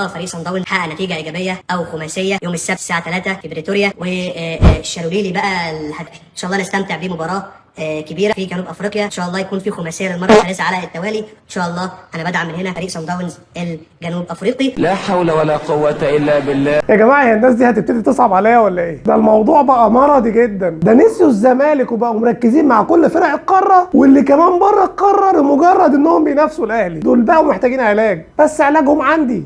الله فريق صن داونز حقق نتيجة ايجابية او خماسيه يوم السبت الساعة 3 في بريتوريا، والشالوليلي بقى ان شاء الله نستمتع بمباراة كبيرة في جنوب افريقيا، ان شاء الله يكون في خماسيه للمرة الثالثة على التوالي. ان شاء الله انا بدعم من هنا فريق صن داونز الجنوب افريقي. لا حول ولا قوة إلا بالله. يا جماعة هي الناس دي هتبتدي تصعب عليا ولا ايه؟ ده الموضوع بقى مرضي جدا، ده نسيوا الزمالك وبقوا مركزين مع كل فرق القارة واللي كمان بره القارة لمجرد انهم بينافسوا الاهلي. دول بقوا محتاجين علاج، بس علاجهم عندي.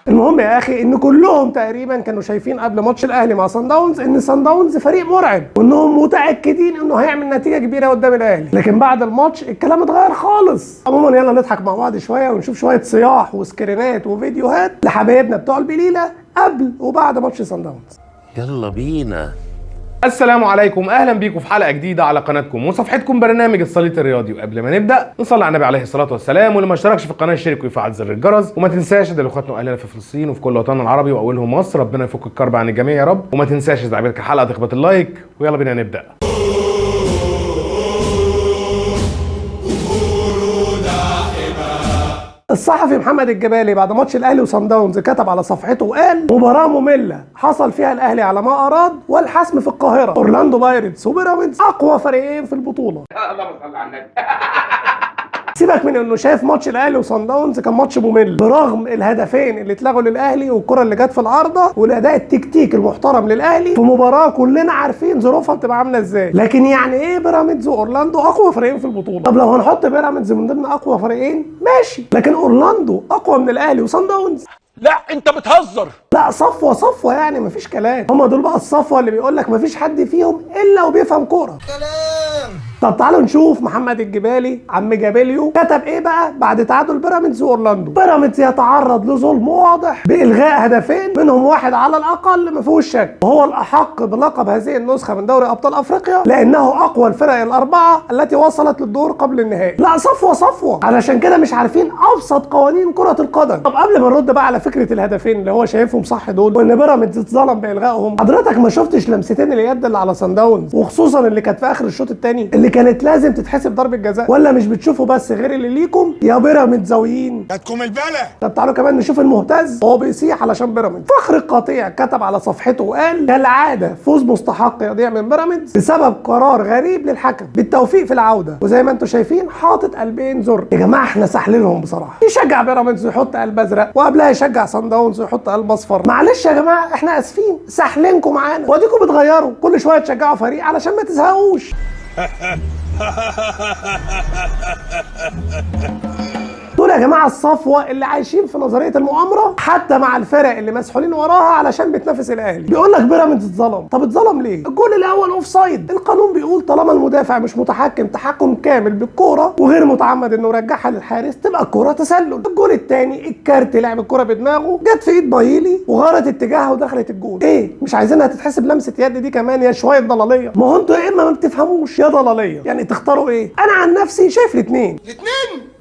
المهم يا اخي ان كلهم تقريبا كانوا شايفين قبل ماتش الاهلي مع صن داونز ان صن داونز فريق مرعب، وانهم متاكدين انه هيعمل نتيجة كبيرة قدام الاهلي، لكن بعد الماتش الكلام اتغير خالص. عموما يلا نضحك مع بعض شوية ونشوف شوية صياح وسكرينات وفيديوهات لحبايبنا بتوع البليله قبل وبعد ماتش صن داونز. يلا بينا. السلام عليكم، اهلا بيكم في حلقة جديدة على قناتكم وصفحتكم برنامج السليط الرياضي. وقبل ما نبدا نصلي على النبي عليه الصلاة والسلام، واللي ما اشتركش في القناة يشترك ويفعل زر الجرس، وما تنساش ده لاخواتنا واهلنا في فلسطين وفي كل وطننا العربي واولهم مصر، ربنا يفك الكرب عن الجميع يا رب. وما تنساش اذا عجبتك الحلقة تخبط ال like، ويلا بينا نبدا. الصحفي محمد الجبالي بعد ماتش الاهلي وصن داونز كتب على صفحته وقال: مباراة مملة حصل فيها الاهلي على ما اراد والحسم في القاهرة. اورلاندو بايرتس وبيراميدز اقوى فريقين في البطولة. اللهم صل على النبي. سيبك من انه شايف ماتش الاهلي وصن داونز كان ماتش ممل برغم الهدفين اللي اتلغوا للاهلي والكره اللي جت في العارضة والاداء التكتيكي المحترم للاهلي في مباراة كلنا عارفين ظروفها بتبقى عامله ازاي. لكن يعني ايه بيراميدز واورلاندو اقوى فريقين في البطولة؟ طب لو هنحط بيراميدز من ضمن اقوى فريقين ماشي، لكن اورلاندو اقوى من الاهلي وصن داونز؟ لا انت بتهزر. لا صفوه صفوه يعني مفيش كلام. هما دول بقى الصفوة اللي بيقول لك مفيش حد فيهم الا وبيفهم كورة. طب تعالوا نشوف محمد الجبالي عم جابليو كتب ايه بقى بعد تعادل بيراميدز واورلاندو. بيراميدز يتعرض لظلم واضح بالغاء هدفين منهم واحد على الاقل ما فيهوش شك، وهو الاحق بلقب هذه النسخة من دوري ابطال افريقيا لانه اقوى الفرق الاربعة التي وصلت للدور قبل النهائي. لا صفوه صفوه، علشان كده مش عارفين ابسط قوانين كره القدم. طب قبل ما نرد بقى على فكرة الهدفين اللي هو شايفهم صح دول وان بيراميدز اتظلم بالغائهم، حضرتك ما شفتش لمستين اليد اللي على صن داونز وخصوصا اللي كانت في اخر الشوط الثاني اللي كانت لازم تتحسب ضربة جزاء؟ ولا مش بتشوفوا بس غير اللي ليكم يا بيراميدزاويين؟ جاتكم البلا. طب تعالوا كمان نشوف المهتز وهو بيصيح علشان بيراميدز. فخر القطيع كتب على صفحته وقال: كالعادة فوز مستحق يضيع من بيراميدز بسبب قرار غريب للحكم، بالتوفيق في العودة. وزي ما انتم شايفين حاطط قلبين زر. يا جماعة احنا سحلينهم بصراحة، يشجع بيراميدز ويحط قلب ازرق وقبلها يشجع صن داونز ويحط قلب اصفر. معلش يا جماعة احنا اسفين، سحلينكم معانا واديكم بتغيروا كل شوية تشجعوا فريق علشان ما تزهقوش. دول يا جماعة الصفوة اللي عايشين في نظرية المؤامرة حتى مع الفرق اللي مسحولين وراها علشان بتنافس الاهلي. بيقول لك بيراميدز اتظلم. طب اتظلم ليه؟ الجول الاول offside، القانون بيقول طالما المدافع مش متحكم تحكم كامل بالكورة وغير متعمد انه يرجعها للحارس تبقى الكورة تسلل. الجول الثاني الكارت لعب الكورة بدماغه جت في ايد بايلي وغيرت اتجاهها ودخلت الجول. ايه مش عايزينها تتحسب لمسه يد دي كمان يا شوية ضلاليه؟ ما هو انتوا يا اما ما بتفهموش يا ضلاليه، يعني تختاروا ايه؟ انا عن نفسي شايف الاثنين.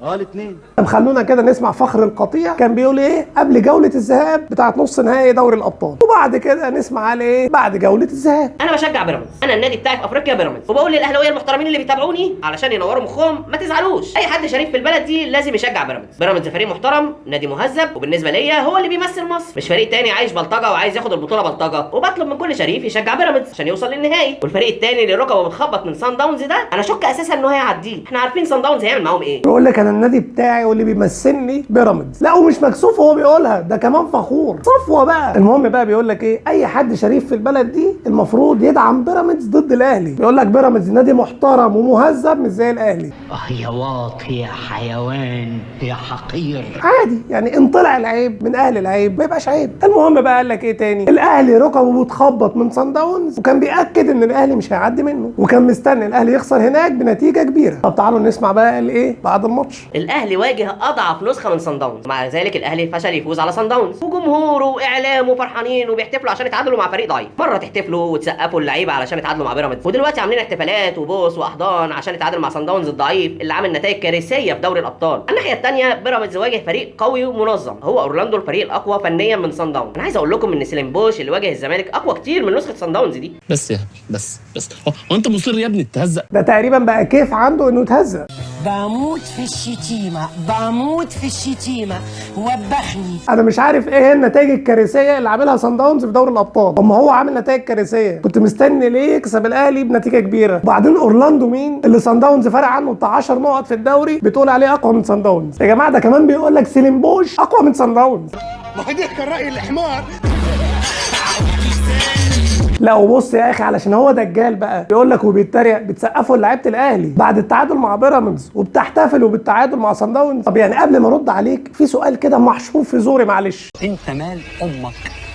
الاثنين. طب خلونا كده نسمع فخر القطيع كان بيقول ايه قبل جولة الذهاب بتاعت نص نهائي دوري الابطال، وبعد كده نسمع على ايه بعد جولة الذهاب. انا بشجع بيراميدز، انا النادي بتاعي في افريقيا بيراميدز، وبقول للاهلاويه المحترمين اللي بيتابعوني علشان ينوروا مخهم ما تزعلوش، اي حد شريف في البلد دي لازم يشجع بيراميدز. بيراميدز فريق محترم، نادي مهذب، وبالنسبة ليا هو اللي بيمثل مصر، مش فريق تاني عايش بلطجه وعايز ياخد البطولة بلطجه. وبطلب من كل شريف يشجع بيراميدز عشان يوصل للنهائي. والفريق التاني اللي ركبه بتخبط من سان داونز ده انا اشك اساسا انه هيعديه، احنا عارفين سان داونز هيعمل معاهم ايه. بيقول لك انا النادي بتاعي واللي بيمثلني بيراميدز. لا ومش مكسوف وهو بيقولها، ده كمان فخور صفوه بقى. المهم بقى بيقول لك ايه، اي حد شريف في البلد دي المفروض يدعم بيراميدز ضد الاهلي. بيقول لك بيراميدز نادي محترم ومهذب مش زي الاهلي. اه يا واطي يا حيوان يا حقير. عادي يعني ان طلع العيب من اهل العيب ما يبقاش عيب. المهم بقى قال لك ايه تاني، الاهلي ركبه بتخبط من صن داونز وكان بياكد ان الاهلي مش هيعدي منه وكان مستني الاهلي يخسر هناك بنتيجة كبيرة. طب تعالوا نسمع بقى قال ايه بعد الماتش. الاهلي واجه اضعف نسخه من صن داونز، مع ذلك الاهلي فشل يفوز على صن داونز، وجمهوره واعلامه فرحانين وبيحتفلوا عشان يتعادلوا مع فريق ضعيف. مرة تحتفلوا وتسقفوا اللعيبة علشان يتعادلوا مع بيراميدز، ودلوقتي عاملين احتفالات وبوس واحضان عشان يتعادلوا مع صن داونز الضعيف اللي عامل نتائج كارثية في دوري الابطال. على الناحية الثانية بيراميدز واجه فريق قوي ومنظم، هو اورلاندو الفريق الاقوى فنيا من صن داونز. انا عايز اقول لكم ان سيلينبوش اللي واجه الزمالك اقوى كتير من نسخه صن داونز دي. بس يا بس بس هو انت مصر يا ابني تهزق؟ ده تقريبا بقى كيف عنده انه يتهزق. بموت في الشيء. الشتيمة، بموت في الشتيمة، وبخني. انا مش عارف ايه هي النتائج الكارثية اللي عاملها صن داونز في دوري الابطال. اما هو عامل نتائج كارثية، كنت مستني ليه يكسب الاهلي بنتيجة كبيرة. وبعدين اورلاندو مين اللي صن داونز فرق عنه بتاع 10 نقط في الدوري بتقول عليه اقوى من صن داونز؟ يا جماعة ده كمان بيقول لك ستيلنبوش اقوى من صن داونز. ما هو ده كان راي الحمار. لا وبص يا اخي، علشان هو دجال بقى بيقول لك وبيتريق بتسقفوا لعيبة الاهلي بعد التعادل مع بيراميدز وبتحتفلوا بالتعادل مع صن داونز. طب يعني قبل ما ارد عليك في سؤال كده محشور في زوري، معلش. انت مال امك.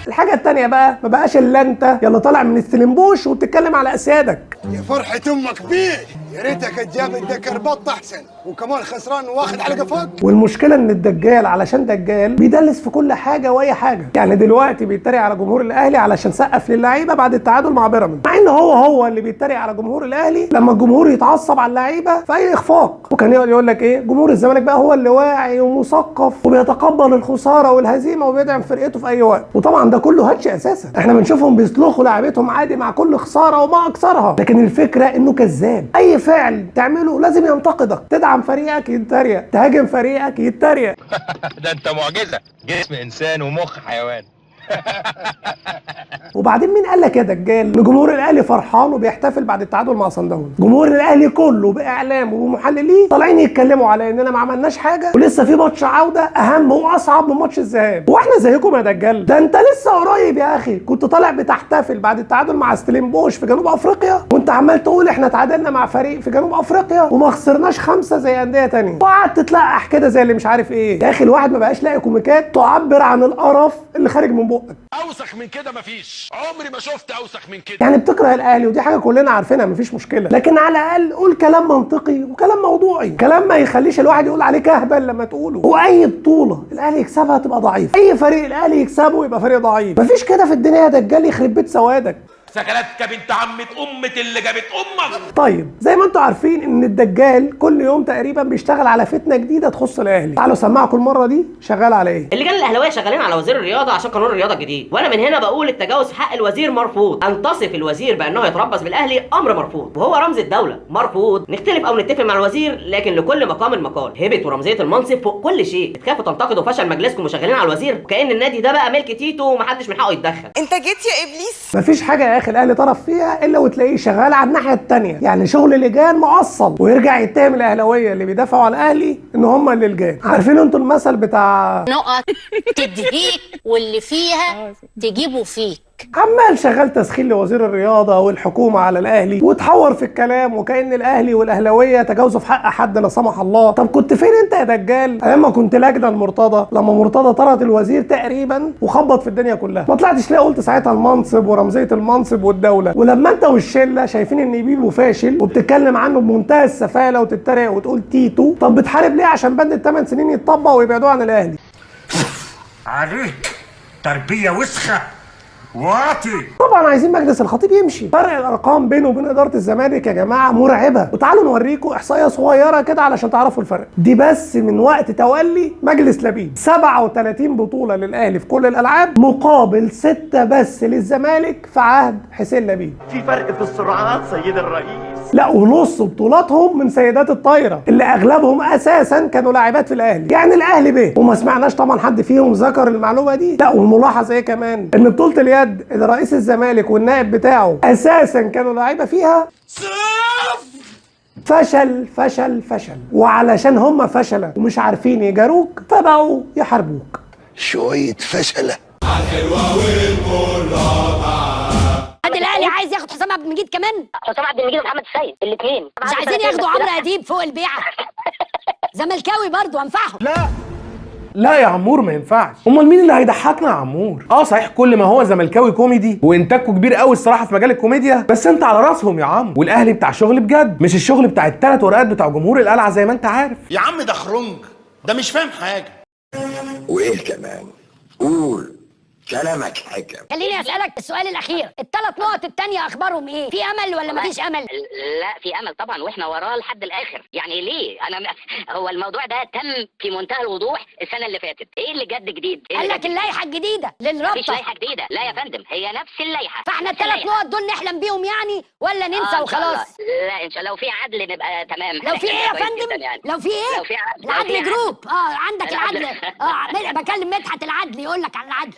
الحاجة الثانية بقى، ما بقاش الا انت يلا طالع من ستيلنبوش وبتتكلم على اسيادك. يا فرحه امك بيك، يا ريتك جاب الدكر بط احسن، وكمان خسران واخد على قفاك. والمشكلة ان الدجال علشان دجال بيدلس في كل حاجة واي حاجة. يعني دلوقتي بيتريق على جمهور الاهلي علشان سقف للعيبة بعد التعادل مع بيراميدز، مع ان هو اللي بيتريق على جمهور الاهلي لما الجمهور يتعصب على اللعيبة في اي اخفاق. وكان يقعد يقول لك ايه، جمهور الزمالك بقى هو اللي واعي ومثقف وبيتقبل الخسارة والهزيمة وبيدعم فرقته في اي وقت. وطبعا ده كله هاتش اساسا، احنا بنشوفهم بيسلخوا لعيبتهم عادي مع كل خسارة وما اكثرها. لكن الفكرة انه كذاب، اي فعل تعمله لازم ينتقدك، تدعم فريقك يتريق، تهاجم فريقك يتريق. ده انت معجزه، جسم انسان ومخ حيوان. وبعدين مين قال لك يا دجال ان جمهور الاهلي فرحان وبيحتفل بعد التعادل مع صن داونز؟ جمهور الاهلي كله باعلامه ومحلليه طالعين يتكلموا على اننا ما عملناش حاجة ولسه في ماتش عوده اهم واصعب من ماتش الذهاب. واحنا زيكم يا دجال؟ ده انت لسه قريب يا اخي كنت طالع بتحتفل بعد التعادل مع ستيلنبوش في جنوب افريقيا، وانت عمال تقول احنا تعادلنا مع فريق في جنوب افريقيا وما خسرناش 5 زي اندية ثانية، وقعدت تتلقح كده زي اللي مش عارف ايه. يا اخي الواحد ما بقاش لاقي كوميكات تعبر عن القرف اللي خارج من بقك. اوسخ من كده مفيش، عمري ما شفت اوسخ من كده. يعني بتكره الاهلي ودي حاجة كلنا عارفينها مفيش مشكلة، لكن على الاقل قول كلام منطقي وكلام موضوعي، كلام ما يخليش الواحد يقول عليك اهبل لما تقوله. واي بطوله الاهلي يكسبها تبقى ضعيف، اي فريق الاهلي يكسبه يبقى فريق ضعيف. مفيش كده في الدنيا يا دجال، يخرب بيت سوادك. سكلتك بنت عمة أمة اللي جابت أمك. طيب زي ما انتم عارفين ان الدجال كل يوم تقريبا بيشتغل على فتنة جديدة تخص الاهلي. تعالوا سمعكم المرة دي شغال على ايه. اللجان الاهلاوية شغالين على وزير الرياضة عشان قانون الرياضة الجديد، وانا من هنا بقول التجاوز في حق الوزير مرفوض. ان تصف الوزير بانه يتربص بالاهلي امر مرفوض، وهو رمز الدولة مرفوض. نختلف او نتفق مع الوزير، لكن لكل مقام مقال. هبه ورمزيه المنصب فوق كل شيء. بتخافوا تنتقدوا فشل مجلسكم وشغالين على الوزير وكأن النادي ده بقى ملك تيتو ومحدش من حقه يتدخل. انت جيت يا ابليس. مفيش حاجة يا اخي الاهلي طرف فيها الا وتلاقيه شغال على الناحية الثانية، يعني شغل لجان معصل، ويرجع يتهم الاهلاوية اللي بيدافعوا على الاهلي ان هم اللي لجان. عارفين انتوا المثل بتاع نقط تدهيك واللي فيها تجيبه فيك. عمال شغال تسخين لوزير الرياضة والحكومة على الاهلي وتحور في الكلام وكأن الاهلي والاهلاويه تجاوزوا في حق حد لا سمح الله. طب كنت فين انت يا دجال ايام ما كنت لجنة المرتضى، لما مرتضى طرد الوزير تقريبا وخبط في الدنيا كلها؟ ما طلعتش ليه قلت ساعتها المنصب ورمزيه المنصب والدولة؟ ولما انت والشله شايفين ان بيبو فاشل وبتتكلم عنه بمنتهى السفاله وتتريق وتقول تيتو، طب بتحارب ليه عشان بند ال8 سنين يتطبق ويبعدوه عن الاهلي؟ عليك تربية وسخة واطي. طبعا عايزين مجلس الخطيب يمشي. فرق الارقام بينه وبين ادارة الزمالك يا جماعة مرعبة، وتعالوا نوريكم احصائية صغيرة كده علشان تعرفوا الفرق. دي بس من وقت تولي مجلس لبيب، 37 بطوله للاهلي في كل الالعاب مقابل 6 بس للزمالك في عهد حسين لبيب. في فرق في السرعات سيد الرئيس. لا ونص بطولاتهم من سيدات الطايره اللي اغلبهم اساسا كانوا لاعبات في الاهلي، يعني الاهلي به، وما سمعناش طبعا حد فيهم ذكر المعلومة دي. لا والملاحظ ايه كمان، ان بطوله اليد اللي رئيس الزمالك والنائب بتاعه اساسا كانوا لعيبة فيها فشل فشل فشل، وعلشان هم فشله ومش عارفين يجاروك فبقوا يحاربوك. شوية فشلة. النادي الاهلي عايز ياخد حسام عبد المجيد كمان، حسام عبد المجيد ومحمد السيد الاثنين مش عايزين ياخدوا عمرو اديب فوق البيعة، زملكاوي برضه انفعهم. لا يا عمور ما ينفعش. امال مين اللي هيضحكنا يا عمور؟ اه صحيح كل ما هو زملكاوي كوميدي وانتاجكم كبير قوي الصراحة في مجال الكوميديا، بس انت على راسهم يا عم. والاهلي بتاع شغل بجد، مش الشغل بتاع ال3 ورقات بتاع جمهور القلعة زي ما انت عارف. يا عم ده خرنج، ده مش فاهم حاجة. وايه كمان؟ قول كلامك حكم. خليني اسالك السؤال الاخير، الثلاث نقط الثانية اخبارهم ايه؟ في امل ولا مفيش امل؟ لا في امل طبعا، واحنا وراه لحد الاخر. يعني ليه انا هو الموضوع ده تم في منتهى الوضوح السنة اللي فاتت. ايه اللي جد جديد؟ إيه قال لك اللائحة الجديدة للرابطة. مفيش لائحة جديدة، لا يا فندم، هي نفس اللائحة. فاحنا الثلاث نقط دول نحلم بيهم يعني ولا ننسى وخلاص؟ لا ان شاء الله لو في عدل نبقى تمام. لو في ايه يا فندم؟ يعني. لو في ايه؟ لو في عدل. العدل group. عندك العدل. بكلم مدحت العدل يقول لك على العدل.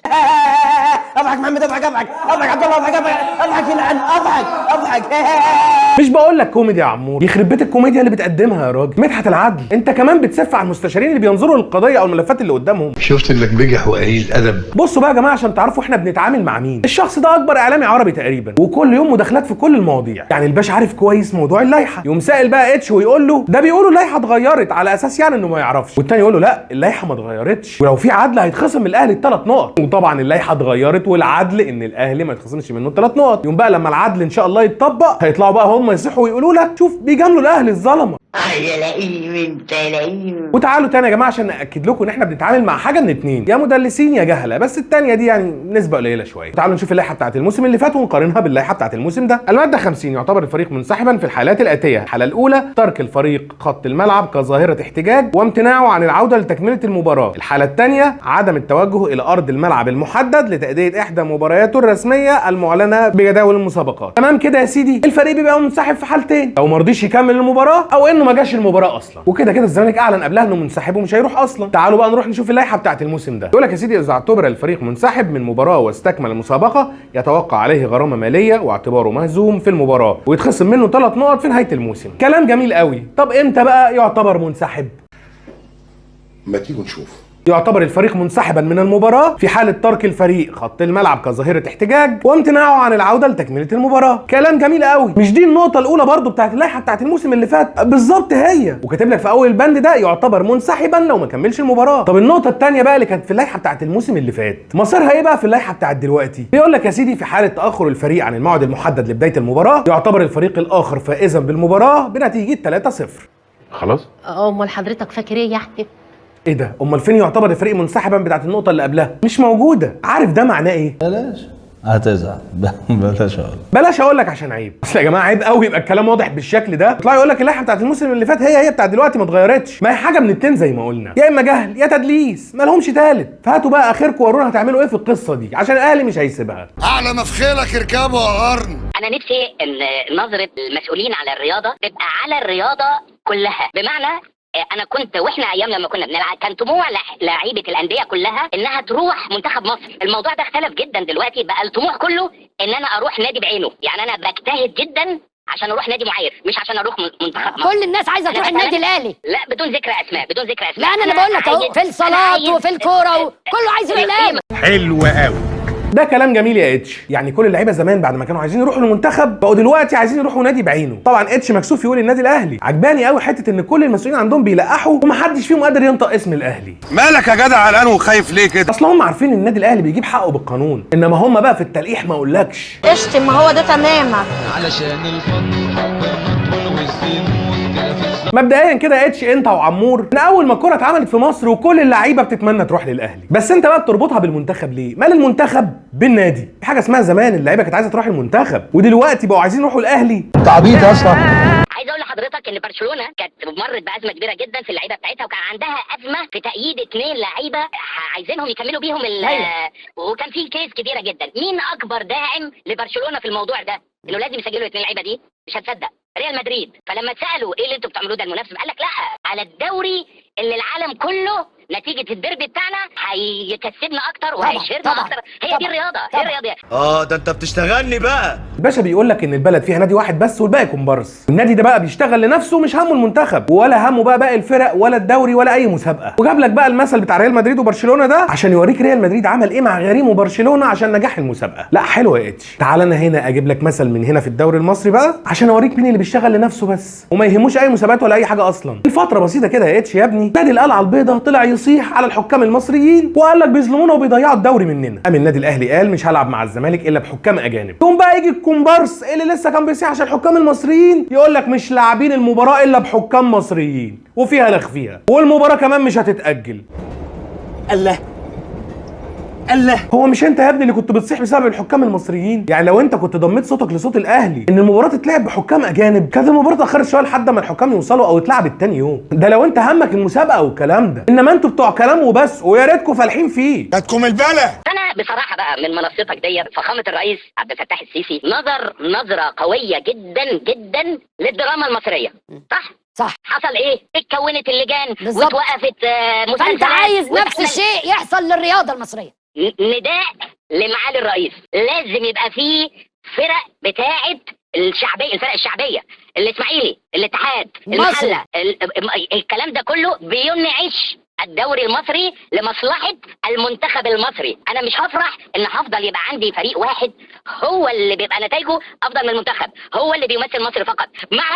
اضحك محمد، اضحك اضحك اضحك عبد الله، اضحك اضحك اضحك العن، اضحك اضحك. مش بقول لك كوميدي يا عمور، يخرب بيت الكوميديا اللي بتقدمها يا راجل. مدحت العدل انت كمان بتسف على المستشارين اللي بينظروا للقضية او الملفات اللي قدامهم. شفت انك بجح وقليل ادب. بصوا بقى يا جماعة عشان تعرفوا احنا بنتعامل مع مين. الشخص ده اكبر اعلامي عربي تقريبا، وكل يوم مداخلات في كل المواضيع. يعني الباشا عارف كويس موضوع اللائحة، يقوم سائل بقى اتش ويقول له ده بيقولوا اللائحة اتغيرت على اساس يعني انه ما يعرفش، والتاني يقول له لا اللائحة ما اتغيرتش ولو في عدل هيتخصم من الاهلي الثلاث نقط. وطبعا اللائحة اتغيرت والعدل ان الاهلي ما يتخصمش منه الثلاث نقط. يوم بقى لما العدل ان شاء الله يتطبق هيطلعوا بقى هم يصحوا ويقولوا لك شوف بيجاملوا الاهلي الظلمة. يا لئيم انت لئيم. وتعالوا تاني يا جماعة عشان ناكد لكم ان احنا بنتعامل مع حاجة من اتنين، يا مدلسين يا جهله، بس التانية دي يعني نسبه قليله شوية. تعالوا نشوف اللائحة بتاعت الموسم اللي فات ونقارنها باللائحه بتاعت الموسم ده. المادة 50 يعتبر الفريق منسحبا في الحالات الاتية: الحالة الاولى ترك الفريق خط الملعب كظاهره احتجاج وامتناعه عن العودة لتكملة المباراة. الحالة الثانية عدم التوجه الى ارض الملعب المحدد لتاديه احدى مبارياته الرسمية المعلنة بجداول المسابقات. تمام كده يا سيدي، الفريق بيبقى منسحب في حالتين: لو ما رضيش يكمل المباراة او انه ما جاش المباراة اصلا. وكده كده الزمالك اعلن قبلها انه منسحب ومش هيروح اصلا. تعالوا بقى نروح نشوف اللائحة بتاعت الموسم ده. يقول لك يا سيدي اذا اعتبر الفريق منسحب من مباراة واستكمل المسابقة يتوقع عليه غرامة ماليه واعتباره مهزوم في المباراة ويتخصم منه 3 نقط في نهاية الموسم. كلام جميل قوي. طب امتى بقى يعتبر منسحب؟ ما تيجوا نشوف. يعتبر الفريق منسحبا من المباراة في حالة ترك الفريق خط الملعب كظاهرة احتجاج وامتناعه عن العودة لتكملة المباراة. كلام جميل قوي. مش دي النقطة الأولى برضو بتاعت اللائحة بتاعت الموسم اللي فات؟ بالظبط هي، وكاتب لك في أول البند ده يعتبر منسحبا لو ما كملش المباراة. طب النقطة الثانية بقى اللي كانت في اللائحة بتاعت الموسم اللي فات مصيرها ايه بقى في اللائحة بتاعت دلوقتي؟ بيقول لك يا سيدي في حالة تأخر الفريق عن الموعد المحدد لبداية المباراة يعتبر الفريق الآخر فائزا بالمباراة بنتيجة 3-0. خلاص؟ امال حضرتك فاكر ايه يعني؟ ايه ده؟ امال فين يعتبر الفريق منسحبا بتاعت النقطة اللي قبلها؟ مش موجودة. عارف ده معناه ايه؟ بلاش هتزعل. بلاش اقول، بلاش اقول لك عشان عيب. اصل يا جماعة عيب قوي يبقى الكلام واضح بالشكل ده، يطلع يقول لك اللائحة بتاعت الموسم اللي فات هي بتاعت دلوقتي ما اتغيرتش. ما هي حاجة من اتنين زي ما قلنا، يا اما جهل يا تدليس، ما لهمش تالت. فهاتوا بقى اخركم ورونا هتعملوا ايه في القصة دي عشان الاهلي مش هيسيبها. اعلى ما في خيلك اركبه يا قرن. انا نفسي ان نظره المسؤولين على الرياضة تبقى على الرياضة كلها، بمعنى انا كنت واحنا ايام لما كنا بنلعب كان طموح لعيبة الاندية كلها انها تروح منتخب مصر. الموضوع ده اختلف جدا دلوقتي، بقى الطموح كله ان انا اروح نادي بعينه. يعني انا بجتهد جدا عشان اروح نادي معين، مش عشان اروح منتخب مصر. كل الناس عايزه تروح النادي الاهلي. لا بدون ذكر اسماء، بدون ذكر اسماء. لا انا اللي بقول لك اهو، في الصالات وفي الكورة وكله عايز يروح الاهلي. حلو قوي. ده كلام جميل يا اتش. يعني كل اللعيبة زمان بعد ما كانوا عايزين يروحوا المنتخب بقوا دلوقتي عايزين يروحوا نادي بعينه. طبعا اتش مكسوف يقول النادي الاهلي. عجباني قوي حتة ان كل المسؤولين عندهم بيلقحوا ومحدش فيهم قادر ينطق اسم الاهلي. مالك يا جدع قلقان وخايف ليه كده؟ اصل هم عارفين ان النادي الاهلي بيجيب حقه بالقانون، انما هم بقى في التلقيح ما اقولكش. اشتم، ما هو ده تمام. علشان الفضل مبدئيا كده اتش انت وعمور من اول ما الكورة اتعملت في مصر وكل اللعيبة بتتمنى تروح للاهلي، بس انت بقى بتربطها بالمنتخب ليه؟ مال المنتخب بالنادي؟ في حاجة اسمها زمان اللعيبة كانت عايزه تروح المنتخب ودلوقتي بقوا عايزين يروحوا الاهلي. انت عبيط يا اسطى. عايز اقول لحضرتك ان برشلونة كانت مرت بازمه كبيرة جدا في اللعيبة بتاعتها، وكان عندها ازمة في تأييد 2 لعيبة عايزينهم يكملوا بيهم وكان في case كبيرة جدا. مين اكبر داعم لبرشلونة في الموضوع ده؟ انه لازم يسجلوا 2 لعيبة دي، مش هتصدق، ريال مدريد. فلما اتسالوا ايه اللي انتوا بتعملوه ده المنافس، قال لك لا، على الدوري اللي العالم كله نتيجة الديربي بتاعنا هيكسبنا اكتر وهيشهرنا اكتر. هي دي الرياضة، هي الرياضة. ده انت بتشتغلني بقى. الباشا بيقول لك ان البلد فيها نادي واحد بس والباقي كومبارس. النادي ده بقى بيشتغل لنفسه، مش همه المنتخب ولا همه بقى باقي الفرق ولا الدوري ولا اي مسابقة. وجاب لك بقى المثل بتاع ريال مدريد وبرشلونة ده عشان يوريك ريال مدريد عمل ايه مع غريم وبرشلونة عشان نجاح المسابقة. لا حلوة يا اتش. تعال انا هنا اجيب لك مثل من هنا في الدوري المصري بقى عشان اوريك مين اللي بيشتغل لنفسه بس وما يهموش اي مسابقات ولا اي حاجة اصلا. الفترة بسيطة كده يا اتش يا ابني، نادي القلعة البيضاء طلع يصيح على الحكام المصريين وقال لك بيظلمونا وبيضيعوا الدوري مننا. قام النادي الاهلي قال مش هلعب مع الزمالك الا بحكام اجانب. ثم بقى يجي الكومبارس اللي لسه كان بيصيح عشان الحكام المصريين يقول لك مش لاعبين المباراة الا بحكام مصريين وفيها لخفيها، والمباراة كمان مش هتتاجل. الله، الله، هو مش انت يا ابني اللي كنت بتصيح بسبب الحكام المصريين؟ يعني لو انت كنت ضميت صوتك لصوت الاهلي ان المباراة تتلعب بحكام اجانب كانت المباراة اتاخرت شوية لحد ما الحكام يوصلوا او اتلعبت تاني يوم. ده لو انت همك المسابقة والكلام ده، انما انتوا بتوع كلام وبس، ويا ريتكم فالحين فيه. جاتكم البلا. انا بصراحة بقى من منصتك دي فخامة الرئيس عبد الفتاح السيسي نظر نظره قوية جدا جدا للدراما المصرية، صح؟ صح. حصل ايه؟ اتكونت اللجان واتوقفت مسلسلات. فانت عايز نفس الشيء يحصل للرياضة المصرية. نداء لمعالي الرئيس، لازم يبقى فيه فرق بتاعه الشعبية، الفرق الشعبية، الاسماعيلي، الاتحاد، المحلة، الكلام ده كله بينعش الدوري المصري لمصلحة المنتخب المصري. انا مش هفرح ان هفضل يبقى عندي فريق واحد هو اللي بيبقى نتائجه افضل من المنتخب، هو اللي بيمثل مصر فقط، مع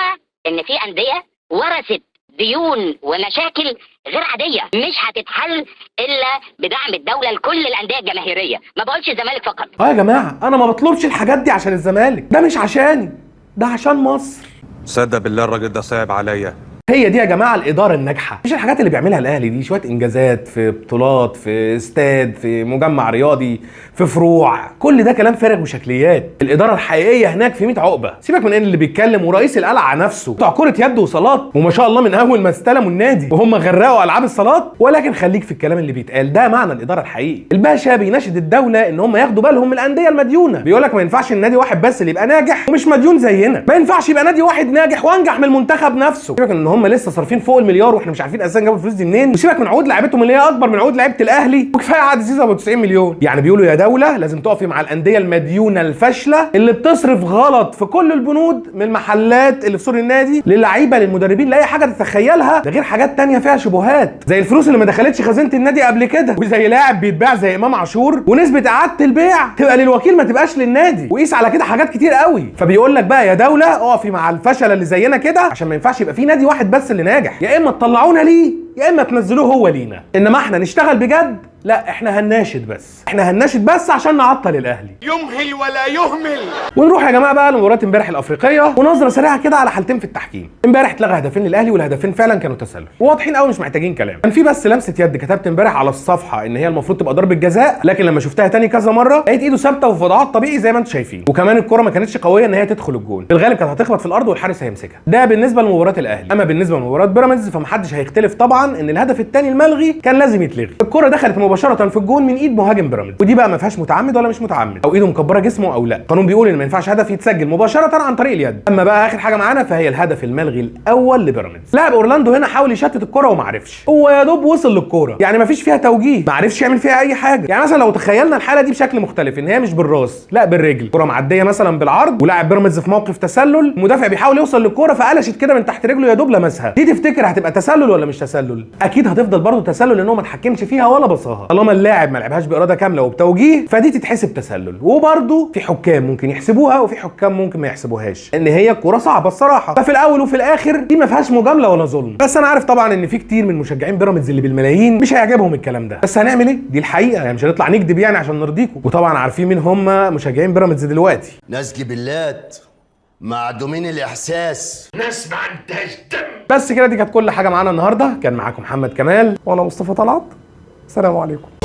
ان في اندية ورثت ديون ومشاكل غير عادية مش هتتحل الا بدعم الدولة لكل الاندية الجماهيرية، ما بقولش الزمالك فقط. يا جماعة انا ما بطلبش الحاجات دي عشان الزمالك، ده مش عشاني، ده عشان مصر. صدق بالله الراجل ده صعب عليا. هي دي يا جماعة الادارة الناجحة، مش الحاجات اللي بيعملها الاهلي دي، شوية انجازات في بطولات، في استاد، في مجمع رياضي، في فروع، كل ده كلام فارغ وشكليات. الادارة الحقيقية هناك في 100 عقبه. سيبك من ان اللي بيتكلم ورئيس القلعة نفسه بتوع كره يد وصالات، وما شاء الله من اول ما استلموا النادي وهم غرقوا العاب الصالات، ولكن خليك في الكلام اللي بيتقال ده، معنى الادارة الحقيقي. الباشا بيناشد الدولة ان هم ياخدوا بالهم من الاندية المديونه، بيقول لك ما ينفعش النادي واحد بس اللي يبقى ناجح ومش مديون زينا، ما ينفعش يبقى نادي واحد ناجح وانجح من المنتخب نفسه. سيبك ان هم لسه صارفين فوق المليار واحنا مش عارفين اساسا جابوا الفلوس دي منين، وسيبك من عقود لعيبتهم اللي هي اكبر من عقود لعيبة الاهلي، وكفاية عقد زيزو ابو 90 مليون. يعني بيقولوا يا دولة لازم تقفي مع الاندية المديونه الفاشلة اللي بتصرف غلط في كل البنود، من المحلات اللي في سور النادي للعيبة للمدربين لاي حاجة تتخيلها، ده غير حاجات تانية فيها شبهات زي الفلوس اللي ما دخلتش خزينة النادي قبل كده، وزي لاعب بيتباع زي امام عاشور ونسبه اعاده البيع تبقى للوكيل ما تبقاش للنادي، وقيس على كده حاجات كتير قوي. فبيقول لك بقى يا دولة اقفي مع الفشله اللي زينا كده، عشان ما ينفعش يبقى في نادي واحد بس اللي ناجح، يا اما تطلعونا ليه يا اما تنزلوه هو لينا، انما احنا نشتغل بجد لا، احنا هنناشد بس، احنا هنناشد بس عشان نعطل الاهلي. يمهل ولا يهمل. ونروح يا جماعة بقى لمباراة امبارح الافريقية، ونظره سريعة كده على حالتين في التحكيم. امبارح اتلغى هدفين للاهلي، والهدفين فعلا كانوا تسلل وواضحين قوي، مش محتاجين كلام. كان في بس لمسه يد كتبت امبارح على الصفحة ان هي المفروض تبقى ضربه جزاء، لكن لما شفتها تاني كذا مرة لقيت ايده ثابتة وفي وضعها الطبيعي زي ما انتم شايفين، وكمان الكره ما كانتش قوية ان هي تدخل الجون، في الغالب كانت هتخبط في الارض والحارس هيمسكها. ده بالنسبة لمباراة الاهلي. اما بالنسبة لمباراة بيراميدز فمحدش هيختلف طبعا ان الهدف الثاني الملغي كان لازم يتلغي. الكره دخلت مباشرة في الجون من ايد مهاجم بيراميدز، ودي بقى ما فيهاش متعمد ولا مش متعمد، او ايده مكبره جسمه او لا. القانون بيقول ان ما ينفعش هدف يتسجل مباشرة عن طريق اليد. اما بقى اخر حاجة معانا فهي الهدف الملغي الاول لبيراميدز. لاعب اورلاندو هنا حاول يشتت الكره وما عرفش، هو يا دوب وصل للكورة، يعني ما فيش فيها توجيه، ما عرفش يعمل فيها اي حاجة. يعني مثلا لو تخيلنا الحالة دي بشكل مختلف، ان هي مش بالراس لا بالرجل، كره معدية مثلا بالعرض ولاعب بيراميدز في موقف تسلل، المدافع بيحاول يوصل للكورة فقلشت كده من تحت رجله يا دوب لمسها، دي تفتكر هتبقى تسلل ولا مش تسلل؟ اكيد هتفضل برضه تسلل، لان هو ما اتحكمش فيها ولا بصاها. طالما اللاعب ما لعبهاش باراده كاملة وبتوجيه فدي تتحسب تسلل. وبرده في حكام ممكن يحسبوها وفي حكام ممكن ما يحسبوهاش، ان هي الكورة صعبة الصراحة. ففي الاول وفي الاخر دي ما فيهاش مجاملة ولا ظلم. بس انا عارف طبعا ان في كتير من مشجعين بيراميدز اللي بالملايين مش هيعجبهم الكلام ده، بس هنعمل ايه؟ دي الحقيقة، يعني مش هنطلع نكذب يعني عشان نرضيكم. وطبعا عارفين مين هم مشجعين بيراميدز دلوقتي، ناس جبلات معدومين الاحساس، ناس ما عندهاش دم. بس كده دي كانت كل حاجة معانا النهارده. كان معاكم محمد كمال وانا مصطفى طلعت. السلام عليكم.